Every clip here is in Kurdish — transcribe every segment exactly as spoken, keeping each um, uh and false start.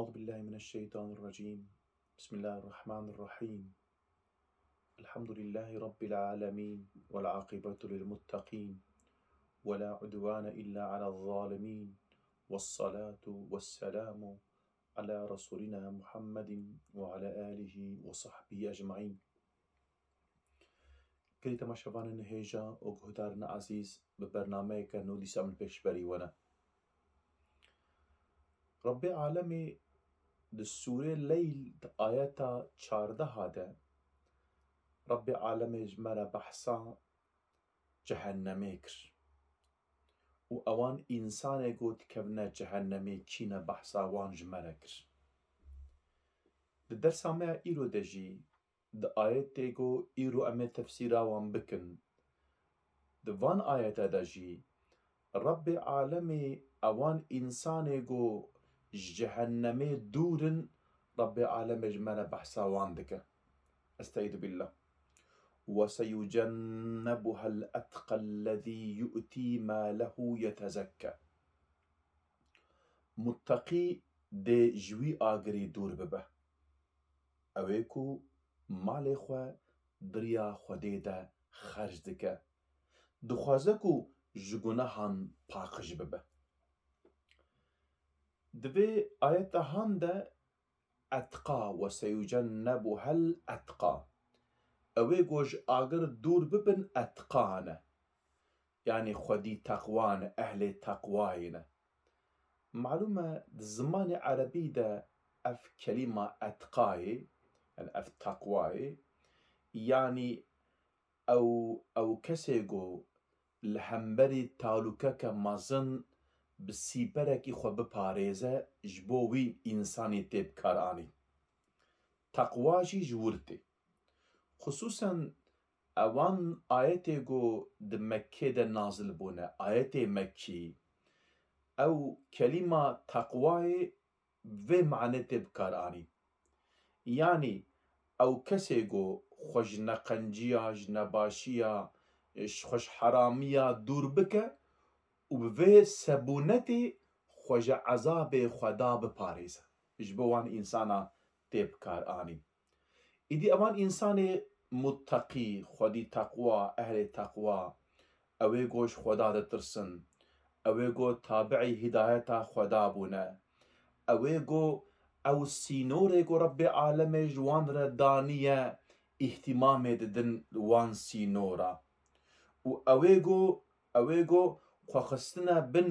أعوذ بالله من الشيطان الرجيم. بسم الله الرحمن الرحيم. الحمد لله رب العالمين، والعاقبة للمتقين، ولا عدوان إلا على الظالمين، والصلاة والسلام على رسولنا محمد وعلى آله وصحبه أجمعين. Gelî temaşevanên hêja û guhdarên ezîz, bi bernameyeke nû dîsa min pêşberî we ne. Rabbê Alemê di sûrê Leyl di ayeta çardeha de Rabbê Alemê ji me re behsa cehennemê kir û ewan însanê ku dikevine cehennemê kî ne behsa wan ji me re kir. Di dersa me ya îro de jî di ayetê ku îro em ê tefsîra wan bikin, di van ayete de jî Rabbê Alemê ewan însanê ku ji cehennemê dûr in, Rabbê Alemê ji me re behsa wan dike. Estaizu billah. وسيجنبها الأتقى الذي يؤتي ماله يتزكى. Mutteqî dê ji wî agirî dûr bibe. Ew ê ku malê xwe di riya Xwedê de xerc dike. Dixwaze ku ji gunehan paqij bibe. Di vê ayeta han de etqa, وسيجنبها الأتقى. Ew ê ku ji agir dûr bibin etqa ne. Yanî xwedî teqwa ne, ehlê teqwayê ne. Malûm e, di zimanê erebî de ev kelîma etqayê, yanî ev teqwayê, yanî ew, ew kesê ku li hemberî talûkeke mezin bi sîperekî xwe biparêze, ji bo wî însanî tê bikaranî. Teqwa jî ji wir tê. Xisûsen ewan ayetê ku di Mekkê de nazil bûne, ayetê Mekkî, ew kelîma teqwayê vê manê tê bikaranî. Yanî ew kesê ku xwe ji neqenciya, ji nebaşiya, ji xwe ji heramiya dûr bike û bi vê sebûnetê xwe ji ezabê Xweda biparêze. Ji bo wan însana tê bikaranî. Îdî evan însanê mutteqî, xwedî teqwa, ehlê teqwa, ew ê ku ji Xweda ditirsin, ew ê ku tabi'î hidayeta Xweda bûne, ew ê ku ew sînorê ku Rebbê Alemê ji wan re daniye, îhtîmamê didin wan sînora. Û ew ê ku, ew ê ku xwe xistine bin,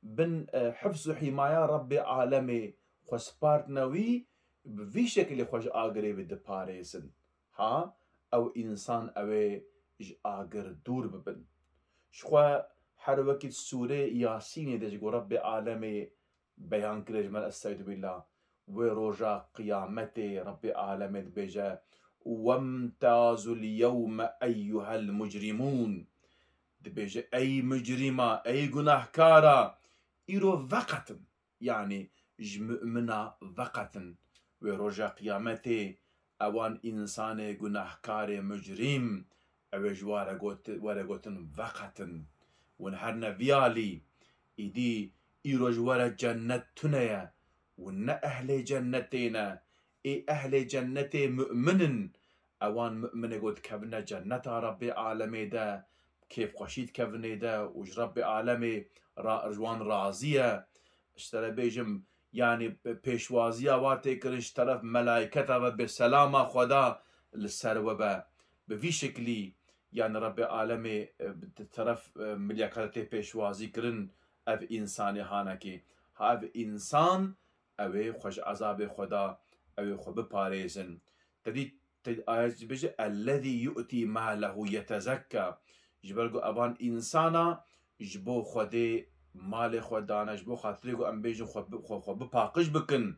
bin, e, hifz û hîmaya Rebbê Alemê, xwe spartine wî, bi vî şekilê xwe ji agirê bi diparêzin. Ha, ew însan ew ê ji agir dûr bibin. Ji xwe her wekî di sûrê Yasînê de ji ku Rebbê Alemê beyan kire ji me, estaizu billah, wê roja qiyametê Rebbê Alemê dibêje, "وامتازوا اليوم أيها المجرمون." Dibêje, ey mucrima, ey gunahkara, îro veqetin. Yanî ji mumina veqetin. Wê roja qiyametê ewan însanê gunahkarê mucrîm, ew ê ji ware got-, were gotin veqetin. Hûn her ne vî alî, îdî îro ji were cennet tune ye. Hûn ne ehlê cennetê ne. Ê ehlê cennetê mu'min in. Ewan mu'minê ku dikevine cenneta Rebbê Alemê de, kêfxweşî dikevine de û ji Rebbê Alemê ra-, ji wan razî ye. Ji te re bêjim, yanî pêşwaziya wa tê kirin ji teref melayketa ve, bê selama Xweda li ser we be. Bi vî şeklî, yanî Rebbê Alemê, e, bi teref, e, milyaketa tê pêşwazî kirin, ev însanê hanekê. Ha ev însan, ew ê xwe ji ezabê Xweda, ew ê xwe biparêzin. Te dî, te ayet dibêje, "Ellezî yu'tî malehu yetezekka." Ji ber ku evan însana ji bo Xwedê malê xwe dane, ji bo xatirê ku em bêjin xwe bi-, xwe, xwe bipaqij bikin,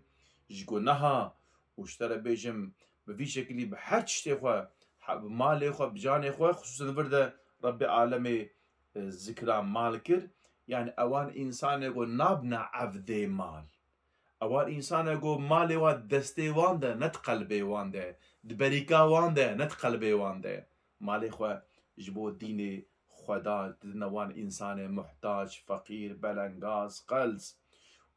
ji guneha û ji te re bêjim, bi vî şekilî bi her tiştê xwe, he-, bi malê xwe, bi canê xwe, xisûsen vir de Rebbê Alemê, e, zikra mal kir. Yanî ewan însanê ku nabne evdê mal. Ewan însanê ku malê wa destê wan de, ne di qelbê wan de, di berîka wan de, ne di qelbê wan de. Malê xwe ji bo dînê Xweda didine wan însanê muhtac, feqîr, belengaz, qels.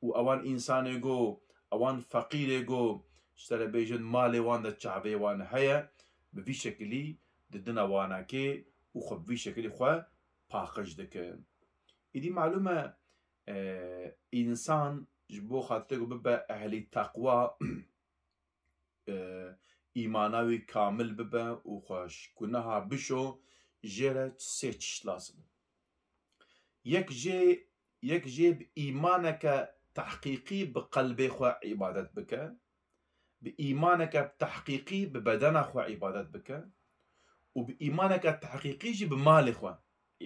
Û ewan însanê ku Ewan feqîrê go, ji te re bêjin malê wan de çavê wan heye, bi vî şekilî didine wanakê û xwe bi vî şekilî xwe paqij dikin. Îdî malûm e, e, însan ji bo xatirê ku bibe ehlî teqwa, e, îmana wî kamil bibe û xwe ji guneha bişo, jê re sê tişt lazim in. Yek jê, yek jê bi îmaneke tehqîqî bi qelbê xwe îbadet bike, bi îmaneke tehqîqî bi bedena xwe îbadet bike û bi îmaneke tehqîqî jî bi malê xwe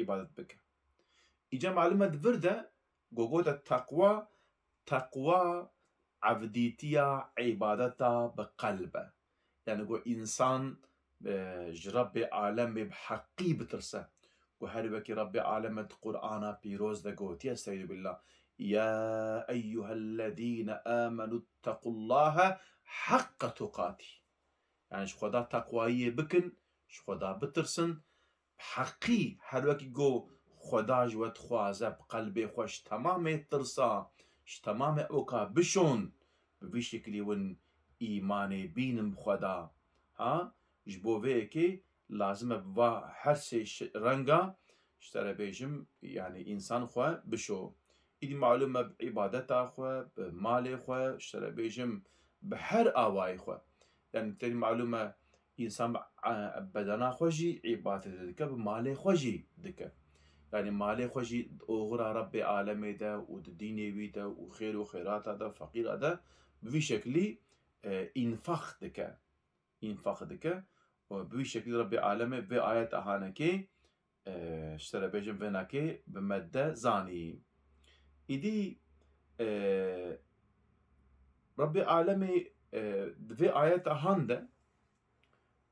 îbadet bike. Îca malûm e di vir de gogote teqwa, teqwa evdîtiya îbadeta bi qelb e. Yani ku însan, e, ji Rebbê alemê bi heqî bitirse. Ku her wekî Rebbê aleme di Qur'ana pîroz de gotiye, estaizu billah, "Ya eyyuhellezîne amenû ttequllâhe heqqa tuqatî." Yani ji Xweda teqwayiyê bikin, ji Xweda bitirsin, bi heqî her wekî go Xweda ji we dixwaze, bi qelbê xwe ji temamê tirsa, ji temamê oka bişon, bi vî şekilî win îmanê bînin bi Xweda. Ha? Ji bo vê yekê lazim e bi va her sê şi-, renga, ji te re bêjim, yani însan xwe bişo. Îdî malûm e bi îbadeta xwe, bi malê xwe, ji te re bêjim, bi her awayê xwe. Yani tenê malûm e însan bi, e, bedena xwe jî îbadetê dike, bi malê xwe jî dike. Yani malê xwe jî di oxira Rebbê alemê de û di dînê wî de û xêr û xêrata de, feqîra de bi vî şekilî, e, înfaq dike. Înfaq dike. Û bi vî şekilî Rebbê alemê vê ayet ahanekê, e, ji te re bêjim vênakê bi me de zanî. Îdî, e, Rebbê alemê, e, di vê ayeta han de,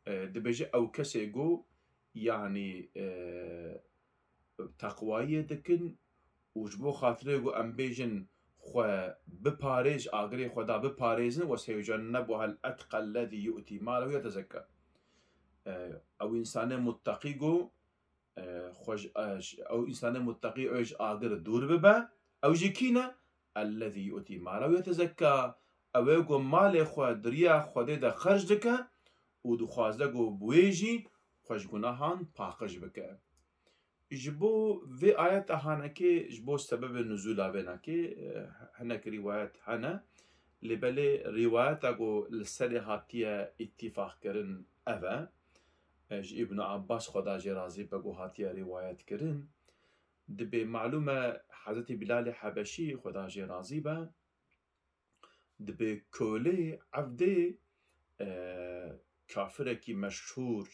e, dibêje ew kesê go, yanî, e, teqwayiyê dikin û ji bo xatirê ku em bêjin xwe biparêz, ji agirê Xweda biparêzin, "Weseyucennebuhel etqa ellezî yu'tî malehu yetezekka." E, ew însanê mutteqî ku, e, xwe ji, e, ji, ew însanê mutteqî ew ji agir dûr bibe, ew jî kî ne? "Ellezî yu'tî malehu yetezekka." Ew ê ku malê xwe di riya Xwedê de xerc dike û dixwaze ku bi wê jî xwe ji gunahan paqij bike. Ji bo vê ayeta hanekê, ji bo sebebê nuzûla vênakê, e, hinek rîwayet hene. Lê belê rîwayeta ku li serê hatiye îtîfaqkirin ev e. E, ji Îbn Abbas, Xweda jê razî be, ku hatiye rîwayet kirin. Dibê malûm e Hezretî Bîlalê Hebeşî, Xweda jê razî be, dibê kolê evdê, e, kafirekî meşhûr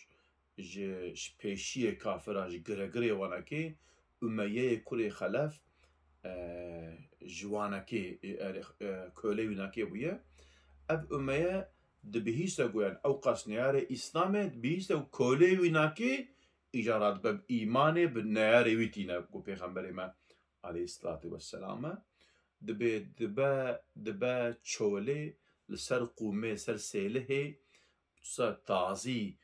ji, ji pêşiyê kafira, ji giregirê wanakê, Umeyeyê kurê Xelef, e, ji wanakê, e, e, kolê wînakê bûye. Ev Umeye dibihîste ku, yani, ew qas neyarê Îslamê, dibihîste ku kolê wînakê îca radibe bi îmanê, bi neyarê wî tîne, ku Pêxemberê me aleyhisselatu vesselam e. Dibê, dibe, dibe çolê li ser qûmê, ser sêlihê, sa tazî,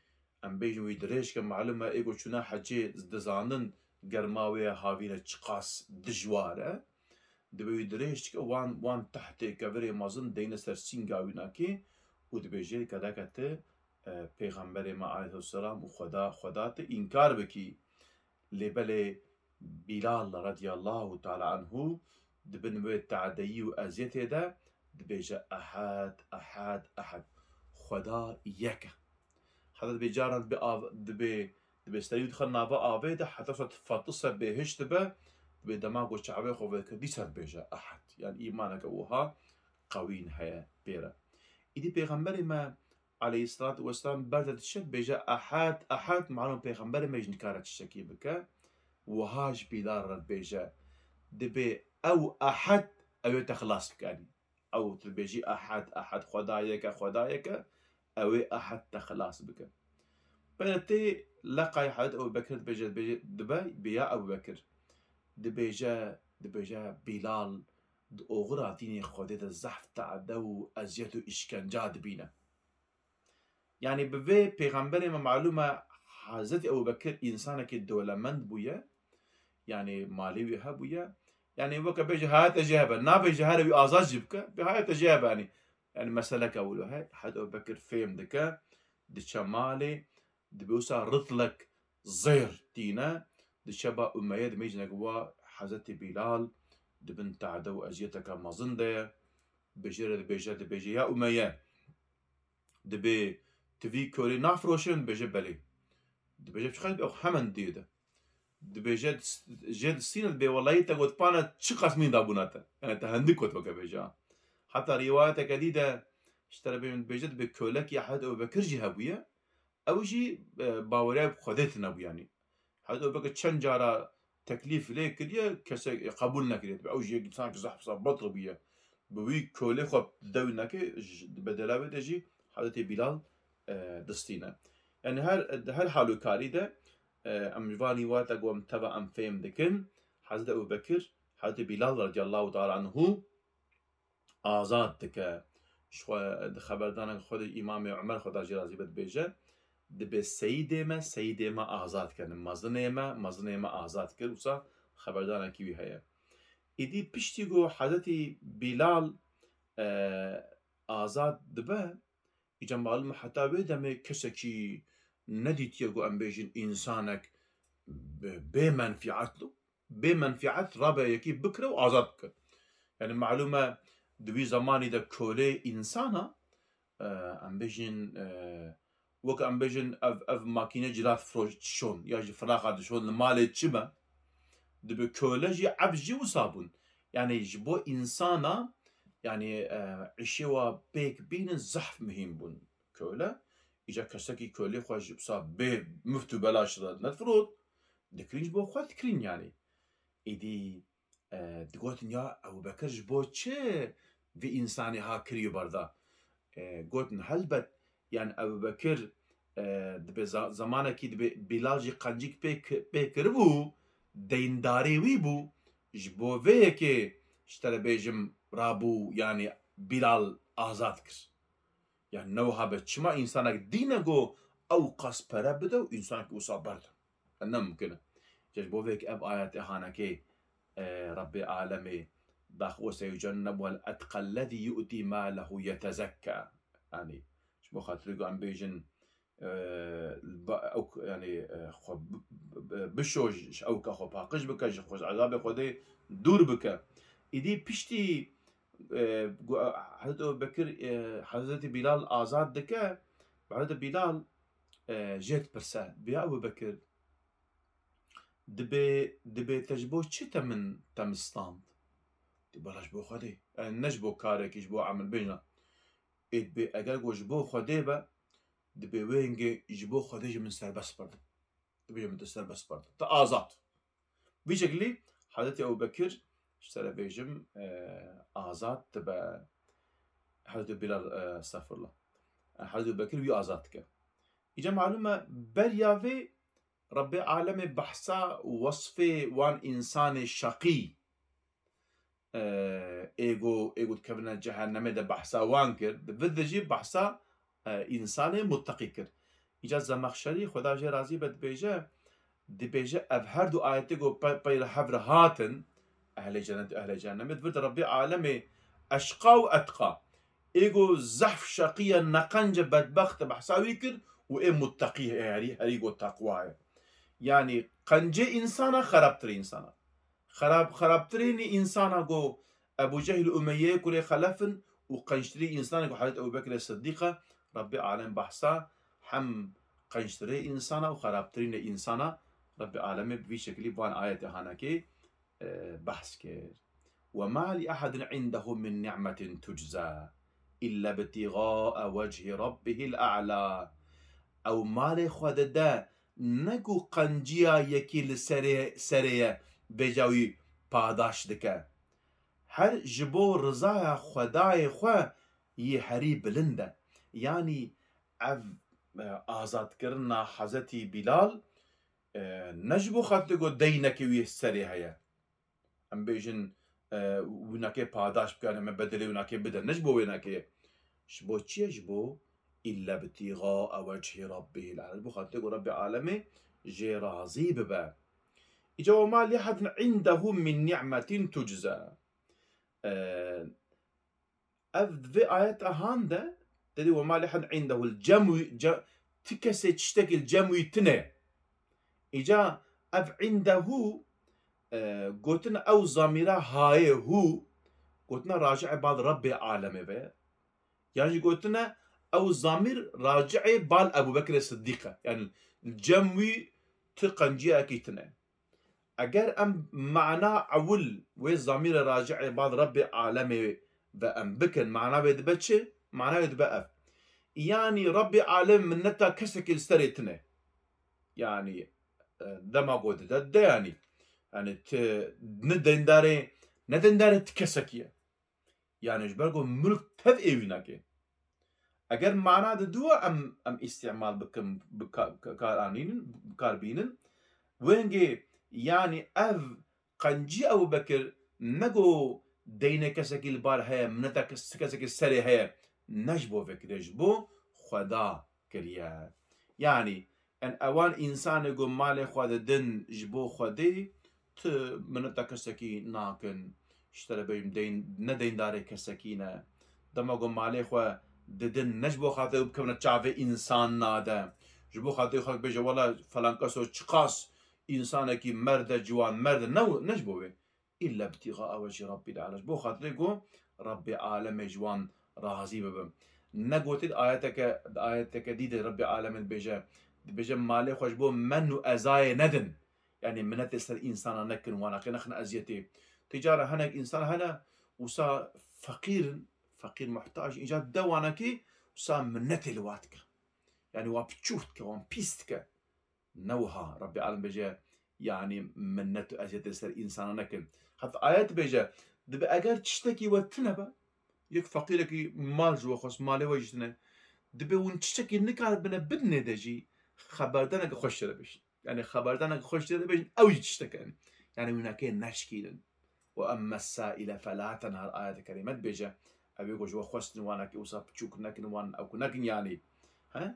em bêjin wî dirêj ke, malum e, ê ku çûna hecê dizanin germa wê havîne çiqas dijwar e. Dibê wî dirêj dike, wan, wan tehtê kevirê mezin deyne ser sînga wînakê û dibêje, geleke tu, e, Pêxemberê me aleyhisselam û Xweda, Xweda tu înkar bikî. Lê belê Bîlal radiyallahu teala anhu di bin wê te'deyî û eziyetê de dibêje, "Ehed, ehed, ehed." Xweda yek e. Heta dibê caran dibê av-, dibê, dibê serî dixe nava avê de, heta wisa difatise bêhiş dibe, dibê dema ku çavê xwe vekir, dîsa dibêje, "Ehed." Yani îmaneke wiha qewîn heye pê re. Îdî Pêxemberê me aleyhisselatu vesselam ber de diçe, dibêje, "Ehed, ehed", malum Pêxemberê me jî nikare tiştekî bike. Wiha ji Bîlal re dibêje, dibê ew ehed, ew ê te xilas bike. Yanî ew tu dibêjî, "Ehed, ehed, Xweda yek e, Xweda yek e", ew ê ehed te xilas bike. Pere tê leqay Hezret Ebu Bekir dibêje, dibêje, dibe, bêya Ebu Bekir. Dibêje, dibêje, Bîlal di oxira dînê Xwedê de zehf te'de û eziyet û îşkenca dibîne. Yani bi vê Pêxemberê me malum e, Hezretî Ebu Bekir însanekî dewlemend bûye, yani malê wî hebûye, Yani weke bêje hayata jê hebe, nabêje here wî azad jî bike, bê hayata jê hebe, yani. Yani meseleke wilo he, Hezret Ebu Bekir fêm dike, diçe malê, dibe wisa ritlek zêr tîne, diçe ba Umeye, dimêjine wa Hezretî Bilal, di bin tade û eziyeteke mezin de ye, bêje re dibêje, dibêje, ya Umeye, dibê tu vî kolê nafroşin, dibêje belê. Dibêje çiqas be hemen dê de. Dibêje jê distîne, dibê welahî te got pana çiqas min dabûna te. Yani te hindik got weke bêje. Heta rîwayeteke dî de ji te re bêjim dibêje dibê kolekî Hezret Ebu Bekir jî hebûye. Ew jî, e, baweriya bi Xwedê tune bû yani. Heta weke çend cara teklîf lê kiriye, kesek, e, qebûl nekiriye. Ew jî yek însanek zehf zehf betil bûye. Bi wî kolê xwe dewî neke, ji, di bedela wê de jî Hezretê Bilal, e, distîne. Yani her, di her halûkarî de, e, em ji van rîwayeta ku em teva em fêm dikin, Hezretê Ebu Bekir, Hezretê Bilal radiyallahu teala anhu, azad dike. Ji xwe di xeberdanek xwe de Îmamê Umer, Xweda jê razî be, dibêje, dibê seyîdê me, seyîdê me azad kir. Mezinê me, mezinê me azad kir. Wisa xeberdanekî wî heye. Îdî piştî ku Hezretî Bîlal, e, azad dibe, îca malum heta wê demê kesekî nedîtiye ku em bêjin însanek bi-, bê menfîet lo. Bê menfîet rabe yekî bikire û azad bike. Yani malum e di wî zemanî de kolê însana, e, em bêjin, e, wek em bêjin ev, ev makîne cila difro-, dişon ya ji firaxa dişon li malê çi be? Dibe kole jî ev jî wisa bûn. Yani ji bo însana, yani, e, îşê wa pêk bînin zehf muhîm bûn. Kole, îca kesekî kolê xwe ji wisa bê mift û belaş re nedifirot, dikirin ji bo xwe dikirin yani. Îdî, e, digotin ya Ebu Bekir ji bo çi vî însanê ha kiriyo berda? E, gotin helbet, yani Ebu Bekir, e, dibe za-, zamanekî dibe Bilal jî qencîk pê ki-, pê kiribû, deyndarê wî bû, ji bo vê yekê ji te re bêjim rabû, yani Bilal azad kir. Yani ne wiha be, çima însanek dîne got ew qas pere bide û însanek wisa berde? Ne mumkin e. Ji bo vê yekê ev ayetê hanekê, e, Rabbê alemê daxwe seyucennebuhel etqellezî yu'tî malehu yetezekka. Yani ji bo xatirê ku em bêjin, e, ba-, ew, yani, e, xwe bi-, bi-, bişo, ji ew ka xwe paqij bike, ji xwe, ji ezabê Xwedê dûr bike. Îdî piştî, e, gu-, Hezretî Ebu Bekir, e, Hezretî Bilal azad dike, Hezretî Bilal, e, jê dipirse, bi ya Ebu Bekir, dibê, dibê te ji bo çi te min, te min stand? Dibê bala ji bo Xwedê. Yani ne ji bo karekî, ji bo emil bêjna. Ê dibê eger ku ji bo Xwedê be, dibê wê hingê ji bo Xwedê jî min serbest berdin. Dibê min tu serbest berdin. Tu azad. Vî şekilî Hezretî Ebu Bekir, ji te re bêjim, e, azad dibe. Hezretî Bilal, e, estexfirullah. E, Hezretî Ebu Bekir wî azad dike. Îca malum e, beriya vê Rebbê alemê behsa wesfê wan însanê şeqî, e, ê ku, ê ku dikevine cehennemê de behsa wan kir, di vir de jî behsa, e, însanê mutteqî kir. Îca Zemexşerî, Xweda jê razî be, dibêje, dibêje ev her du ayetê ku pe-, pey re hev re hatin, ehlê cennet û ehlê cehennemê, di vir de Rebbê alemê eşqa û etqa, ê ku zehf şeqî ye, neqenc e, bedbext e, behsa wî kir û ê mutteqî ye, herî, herî ku teqwa ye. Yani qencê însana xerabtir e însana. Xerab-, xerabtirînî însana ku Ebu Cehil û Umeyye kurê Xelef in û qenctirî însana ku Hezret Ebu Bekirê Siddîq e, Rebbê alem behsa hem qenctirê însana û xerabtirînê însana Rebbê alemê bi vî şekilî van ayetê hanekê, e, behs kir. Ve ma li ehedin indehu min ni'metin tucza illa ibtîgaa vechî rabbihil a'la. Ew malê xwe dide ne ku qenciya yekî li serê, serê ye, bêca wî padaş dike. Her ji bo rizaya Xwedayê xwe yê herî bilind e. Yanî ev, e, azadkirina Hezretî Bilal, e, ne ji bo xatirê ku deynekê wî serê heye. Em bêjin, e, winakê padaş bike, me bedelê winakê bide. Ne ji bo wênakê ye. Ji bo çi ye? Ji bo illa ibtîgaa wechî rabbihil a'la. Ji bo xatirê ku Rebbê alemê jê razî bibe. Îca "Ve ma li ehadin indehu min ni'metin tucza." E, ev vê ayeta han de dedi "Ve ma li ehadin indehu" cem wî, ce-, ti kesê tiştekî li cem wî tine. Îca ev "indehu", e, gotin ew zamîra hayê hu, gotina raci'ê bal Rebbê alemê ve. Yan jî gotine ew zamîr raci'ê bal Ebu Bekirê Siddîq e. Yani li cem wî ti qenciyekî tine. Eger em mana ewil wê zamîrê raci'ê bal Rebbê alemê ve em bikin, mana wê dibe çi? Mana wê dibe ev. Yani Rebbê alem minneta kesekî li serê tine. Yani, e, dema ku dide de yani. Yani ti ne deyndarê, ne deyndarê ti kesekî ye. Yani ji ber ku milk tev ê wî nake. Eger mana di dû em, em îstîmal bikin, bi ka-, ka-, kar anînin, bi kar bînin. Wengê yani ev qencî Ebu Bekir ne ku deynê kesekî li bar heye, mineta kes-, kesekî serê heye, ne ji bo vekirê, ji bo Xweda kiriye. Yani, en ewan însanê ku malê xwe didin ji bo Xwedê, ti mineta kesekî nakin. Ji te re bêjim deyn, ne deyndarê kesekî ne. Dema ku malê xwe didin, ne ji bo xatirê bikevine çavê însan nade. Ji bo xatirê xwe bêje, "Wela falan keso çiqas însanekî merd e, ciwan merd e." Ne, ne ji bo wê. "Îlla ibtîxaa wecî Rabbîl a'la." Ji bo xatirê ku Rabbê alemê ji wan razî bibe. Ne gotê di ayeteke, di ayeteke dî de Rabbê alemê dibêje, dibêje, "Malê xwe ji bo men û ezayê nedin." Yani minetê ser însana nekin, wana kê nexin eziyetê. Ti cara hinek însan hene, wisa feqîr in, feqîr muhtac in, îca de wana kê, wisa minetê li wa dike. Yani wa piçûk dike, wan pîs dike. Ne wiha. Rabbê alem bêje, yani minnet û eziyetê ser însana nekin. Heta ayet bêje, dibe eger tiştekî we tine be, yek feqîrekî mal ji we xwest, malê we jî tine, dibe hûn tiştekî nikaribine bidinê de jî, xeberdaneke xweş jê re bêjin. Yani xeberdaneke xweş jê re bêjin, ew jî tiştek e. Yani wînakê neşkînin. "Ve emmes sâile felâ tenher", ayet-i kerîme dibêje. Ew ê ku ji we xwestin wanekî wisa piçûk nekin, wan ew ku nekin yani. He?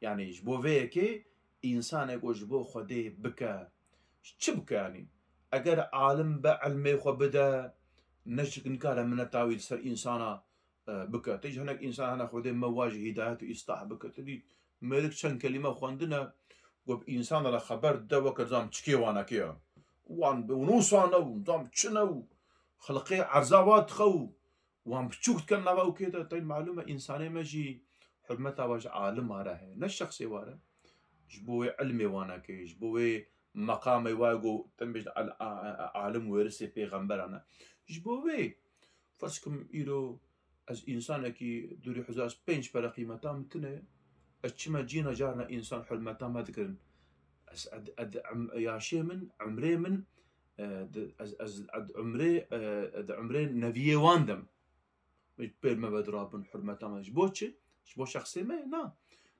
Yani ji bo vê yekê însanek ku ji bo Xwedê bike, çi bike yani? Eger alim be, ilmê xwe bide, ne ji nikare mineta wî li ser însana, e, bike. Te jî hinek însan hene Xwedê me wa jî hîdayet û îslah bike. Te dî mêrik çend kelîme xwendine, ku bi însana re xeber dide weke zam çikê wanekê ye. Wan bi nûsan e û zam çi ne û xelqê erza wa dixe û wan piçûk dikin nava û kê de. Tey malûm e, însanê me jî hurmeta wa ji alima re heye, ne şexsê wa re. Ji bo wê ilmê wanekê, ji bo wê meqamê wa ku, tem bêjin al-, a-, a-, alim wêrisê pêxemberan e. Ji bo wê, ferz kim îro ez însanekî du hezar pênc pere qîmeta min tune, ez çime cîna carna însan hurmeta me dikirin. Ez, ed, ed, em, yaşê min, emrê min, e, di, ez, ez, ed, umrê, e, di umrê neviyê wan dem. Pêl me ve dirabin, hurmeta me. Ji bo çi? Ji bo şexsê me? Na.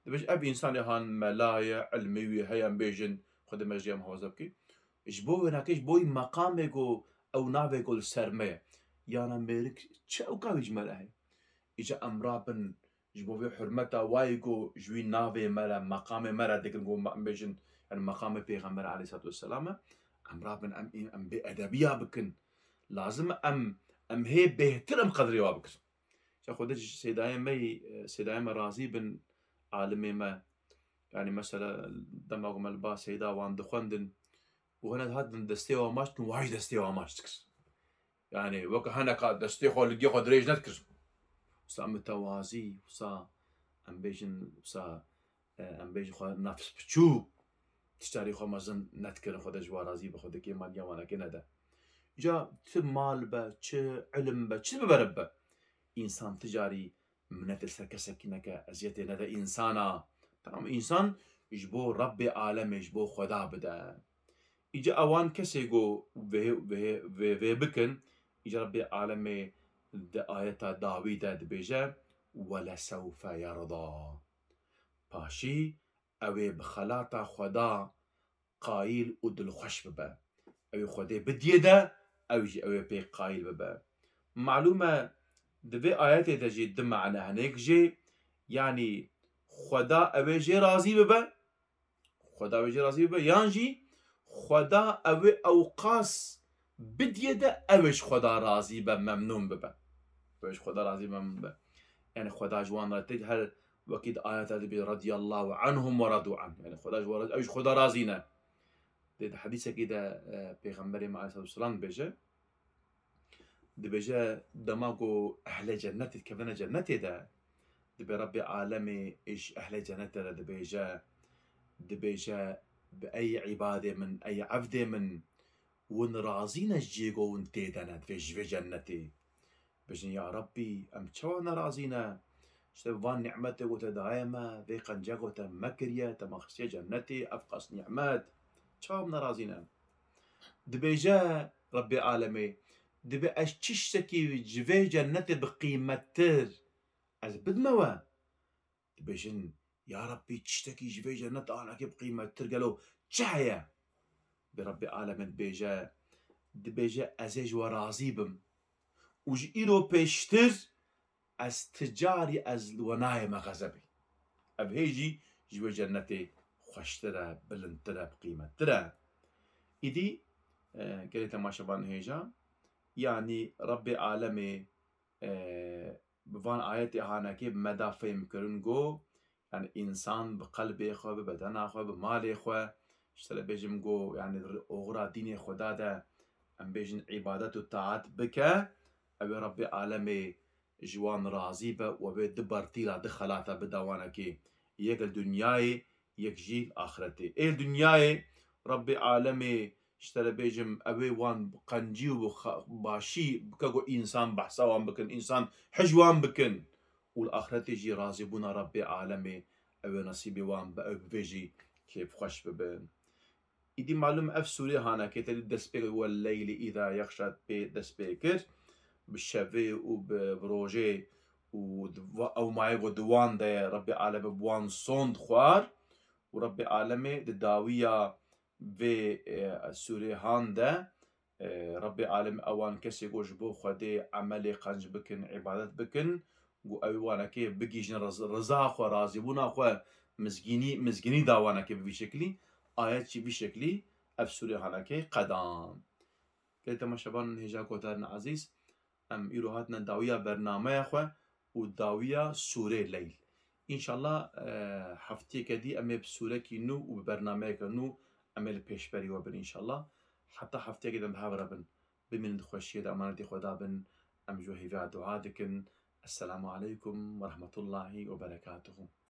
Dibêj, ev însanê han mela ye, ilmê wî heye, em bêjin, Xwedê me ji em hawaza bike. Ji bo wênakê, ji bo wî meqamê ku ew navê ku li ser me ye. Yana mêrik çi ew ka wî ji me re heye? Îca em rabin, ji bo vê hurmeta wayê ku ji wî navê me re, meqamê me re dikin, ku em bêjin, yani meqamê Pêxember aleyhissalatu vesselam e, em rabin, em, em bêedebiya bikin. Lazim e em, em hê bêhtir em qedrê wa bikin. Ca Xwedê ji seydayê me yî, seydayê me razî bin, alimê me. Yani mesela dema ku me li ba seyda wan dixwendin, û hene dihatin destê wa maç dikin, wa jî destê wa maç dikir. Yani weke heneka destê xwe li gê xwe dirêj nedikir. Wisa mitewazî, wisa em bêjin, wisa, e, em bêjin xwe nefs piçûk, tiştarî xwe mezin nedikirin, Xwedê ji wa razî be, Xwedê kêmaniya wanekê nede. Ca çi mal be, çi ilim be, çi biberib be, însan ti carî minetê ser kesekî neke, eziyetê nede însana. Tamam, însan ji bo Rebbê alemê, ji bo Xweda bide. Îca ewan kesê ku vê, vê, vê, vê bikin, îca Rebbê alemê di ayeta dawî de dibêje, "Welesewfe yerda." Paşî ew ê bi xelata Xweda qayîl û dilxweş bibe. Ew ê Xwedê bidiyê de, ew jî ew ê pê qayîl bibe. Malûm e, di vê ayetê de jî du mane hene. Yek jê, yanî Xweda ew ê jê razî bibe, Xweda wê jê razî bibe, yan jî Xweda ew ê ewqas bidiyê de, ew ê ji Xweda razî be, memnûn bibe. Ew ê ji Xweda razî, memnûn be. Yani Xweda ji wan re tê, her wekî di ayeta dibê radiyallahu anhum ve radu anh. Yani Xweda ji wan re, ew ji Xweda razî ne. Dê di hedîsekî de, e, Pêxemberê me aleyhissalatu vesselam dibêje, dibêje, dema ku ehlê cennetê dikevine cennetê de, dibê Rebbê alemê ji ehlê cennetê re dibêje, dibêje, bi ey îbadê min, ey evdê min, win razî ne ji cihê ku win tê de ne, divê ji vê cennetê. Bêjin, ya Rebbî, em çawa nerazî ne? Ji te van nîmetê ku te daye me, vê qence ku te me kiriye, te me xistiye cennetê, ev qas nîmet. Çawa em nerazî ne? Dibêje Rebbê alemê, dibê ez çiştekî ji vê cennetê bi qîmettir ez bidime we? Dibêjin, ya Rebbî, tiştekî ji vê cennet anekê bi qîmettir gelo çi heye? Bi Rebbê alemê dibêje, dibêje, ez ê ji we razî bim. Û ji îro pêştir ez ti carî ez li we nayême xezebê. Ev hê jî ji wê cennetê xweştir e, bilindtir e, bi qîmettir e. Îdî, e, gelê temaşevan hêja, yanî Rebbê alemê, e, bi van ayetê hanekê bi me da fêm kirin ku, yani însan bi qelbê xwe, bi bedena xwe, bi malê xwe, ji te re bêjim ku, yani oxira dînê Xweda de, em bêjin îbadet û taat bike, ew ê Rebbê alemê ji wan razî be û ew ê du bertîla, du xelata bida wanekê. Yek li dinyayê, yek jî li axretê. Ê li dinyayê Rebbê alemê, ji te re bêjim, ew ê wan bi qencî û bi xa-, başî bike ku însan behsa wan bikin, însan hij wan bikin. Û li axretê jî razîbûna Rebbê alemê ew ê nesîbê wan be, ew bi vê jî kêfxweş bibin. Îdî malûm ev sûrê hanekê te dî dest pê kir, "Wel-leylî îza yexşa" pê dest pê kir. Bi şevê û bi, bi rojê û di va-, ew mayê ku di wan de ye, Rebbê alemê bi wan sond xwar û Rebbê alemê di dawiya vê, e, sûrê han de, e, Rebbê alemê ewan kesê ku ji bo Xwedê emelê qenc bikin, îbadet bikin, ku ew wanekê bigihîjin riz-, riza xwe, razîbûna xwe, mizgînî, mizgînî da wanekê bi vî şeklî, ayet jî vî şeklî ev sûrê hanekê qedan. Gelê temaşevanên hêja guhdarên ezîz, em îro hatine dawiya bernameya xwe û dawiya sûrê Leyl. Înşallah, e, heftiyeke dî em ê bi sûrekî nû û bi bernameyeke nû em ê li pêşberî we bin înşallah. Heta heftiyekê din bi hev re bin. Bimînin di xweşiyê de, emanetê Xweda bin. Em ji we hêviya dua dikin. Esselamu aleykum ve rahmetullahi ve berekatuhu.